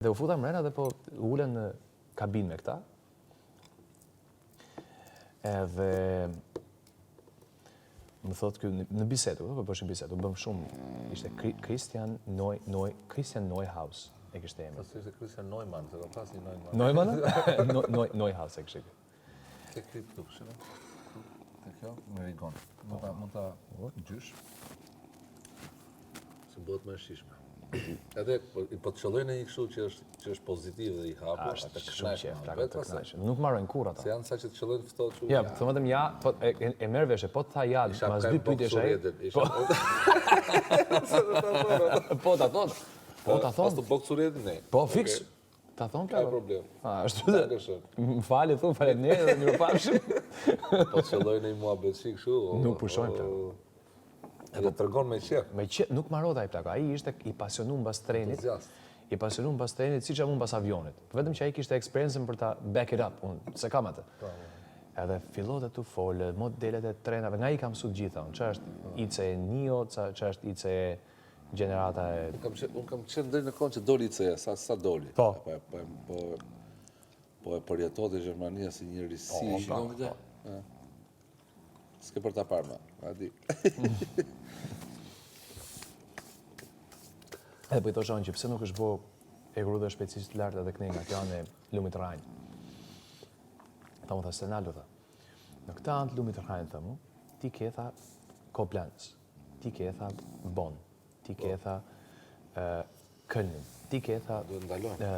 Dhe u futa mrena dhe po u ula në kabinë me këta. Edhe më thot ky në bisedë, po bëshim bisedë, u bëm shumë, ishte Christian Neu Neu Christian Neuhaus e kishte emrin. Po ishte Christian Neumann, se ka pas një Neumann. Neumann? Neu Neuhaus e kishte. Ke kripë këtu, kështu. Te kjo, me rigon. Mund ta mund ta ngjysh. Se bëhet më e shijshme. Edhe po, po të qëllojnë një kështu që është që është pozitiv dhe i hapur, atë të kënaq. Shumë qejf, të kënaq. Nuk marrojnë kurrë ata. Se janë sa që të qëllojnë ftohtë kështu. Ja, thonë vetëm ja, po e, e, e merr vesh, po të tha ja, mas dy pyetjesh ai. Po. Po ta thonë. Po ta thonë. Pas të boksurjetit ne. Po fiks. Ta thonë plako. Ka problem. A, ashtu dhe. Më fali, thu, faleminderit dhe mirupafshim. Po të qëllojnë një muhabet si kështu. Nuk pushojnë plako. Edhe tregon me qejf. Me qejf, nuk marrot ai plako. Ai ishte i pasionum mbas trenit. I pasionum mbas trenit, siç jam unë mbas avionit. Vetëm që ai kishte eksperiencën për ta back it up, unë s'e kam atë. Po, po. Edhe filloi të folë, modelet e trenave, nga i kam mësu të gjitha unë, ça është po. ICE Neo, ça është ICE gjenerata e... Unë kam qenë, unë kam qenë deri në kohën që doli ICE, sa, sa doli. Po. Po, po, po, po e përjetonte Gjermania si një risi. Po, po, po. S'ke për ta parë më, a di. Edhe po i thosha unë që pse nuk është bo hekurudha e shpejtësisë të lartë edhe kënej nga kjo anë e lumit Rajn. Tha mu tha, Stenaldo, tha. Në këtë anë të lumit Rajn, tha mu, ti ke tha Koblenz, ti ke tha Bonn, ti ke tha Kölnin, ti ke tha Duhet ndalojmë.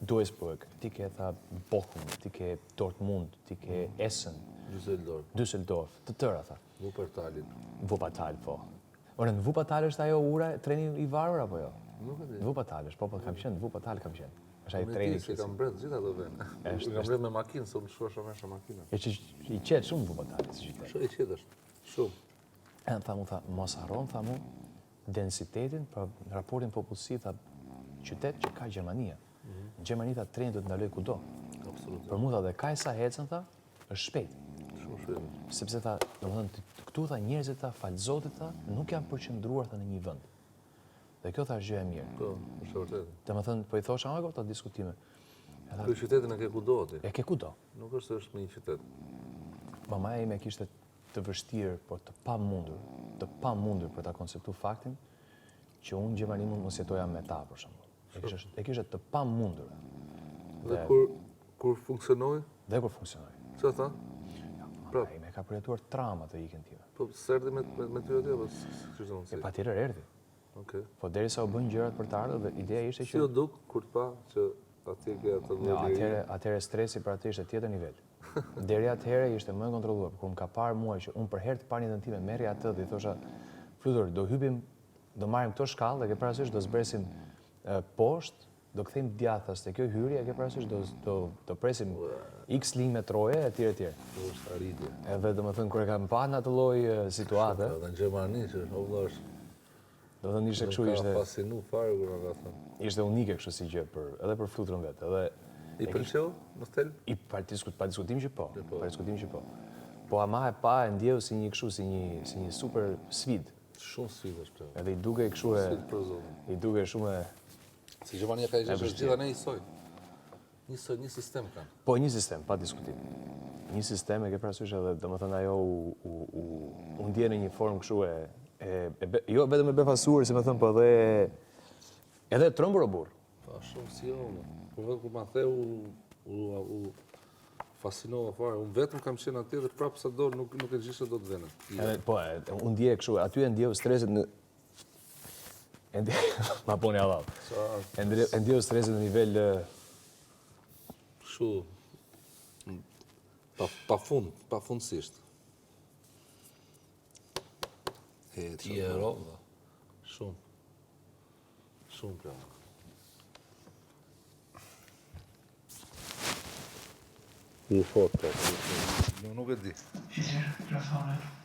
Duisburg, ti ke tha Bochum, ti ke Dortmund, ti ke mm. Essen, Düsseldorf, Düsseldorf, të tëra tha. Wuppertalin. Wuppertal, po. Ore, në Wuppertal është ajo ura, treni i varur apo jo? Nuk e di. Në Wuppertal është, po po kam qenë, në Wuppertal kam qenë. Është ai treni. Unë e kam bredh gjithë ato vende. Është kam bredh me makinë, se unë shkoj shumë me makinë. Është i qetë shumë Wuppertal, si qytet. Shumë i qetë është. Shumë. E tha mu tha, mos harron tha mu densitetin, pra raportin popullsi tha qytet që ka Gjermania. Mm Në Gjermani tha treni do të ndalojë kudo. Absolut. Për mu tha dhe kaq sa ecën tha, është shpejt. Shumë shpejt. Sepse tha, domethënë këtu tha njerëzit tha falë Zotit tha, nuk janë përqendruar tha në një vend. Dhe kjo tha është gjë e mirë. Po, është vërtet. Domethënë po i thosha ama këto diskutime. Edhe qytetin e ke kudo ti. E ke kudo. Nuk është se është në një qytet. Mamaja ime kishte të vështirë, por të pamundur, të pamundur për ta konceptu faktin që unë në Gjermani mund mos jetoja me ta, për shembull. E kishte e kishte të pamundur. Dhe kur kur funksionoi? Dhe kur funksionoi. Çfarë tha? Ja, pra, ime ka përjetuar trauma të ikjen time. Po s'erdhi me me, me ty atje apo s'kishte mundësi? E patjetër erdhi. Okej. Po derisa u bënë gjërat për të ardhur dhe ideja ishte që Si u duk kur të pa që atje ke atë lloj lirie? Atëherë, atëherë stresi për atë ishte tjetër nivel. Deri atëherë ishte më e kontrolluar, por kur më ka parë mua që unë për herë të parë në jetën time merrja atë dhe i thosha Flutur, do hypim, do marrim këto shkallë, e ke parasysh do zbresim poshtë, do kthejmë djathtas te kjo hyrje, e ke parasysh do do do presim X linjë metroje etj etj. Është arritje. Edhe domethënë kur e kam parë në atë lloj situate. Edhe në Gjermani që o vëlla është Do të thënë ishte kështu ishte. Më ka fascinu fare kur ma ka thënë. Ishte unike kështu si gjë për edhe për Fluturën vetë, edhe I pëlqeu në thelb? I pa diskut pa diskutim që po, po. Pa diskutim që po. Po ama e pa e ndjeu si një kështu si një si një super sfidë. Shumë sfidë është. Edhe i dukej kështu e Sfidë për zotin. I dukej shumë e Se Gjermania ka gjë që gjitha ne njësoj. Njësoj, një sistem kanë. Po, një sistem, pa diskutim. Një sistem e ke parasysh edhe, domethënë ajo u, u, u, u ndje në një formë kështu e, e, e be, jo vetëm e befasuar, si me thënë, po edhe edhe e trembur o burrë. Po, shumë si jo, më. Po vetë kur ma the u, u, u fascinova fare. Unë vetëm kam qenë atje dhe prapë sado nuk, nuk e gjeja dot veten. Edhe, po, e, u ndje kështu, aty e ndjeu stresin në E ndjeu, ma poni Allah. E ndjeu stresin në nivel... Shu, pa, pa fund, pa fundësisht. E, Ti e rovë, Shumë. Shumë, pra. Ju fort, pra. Nuk e di. Mikrofonin.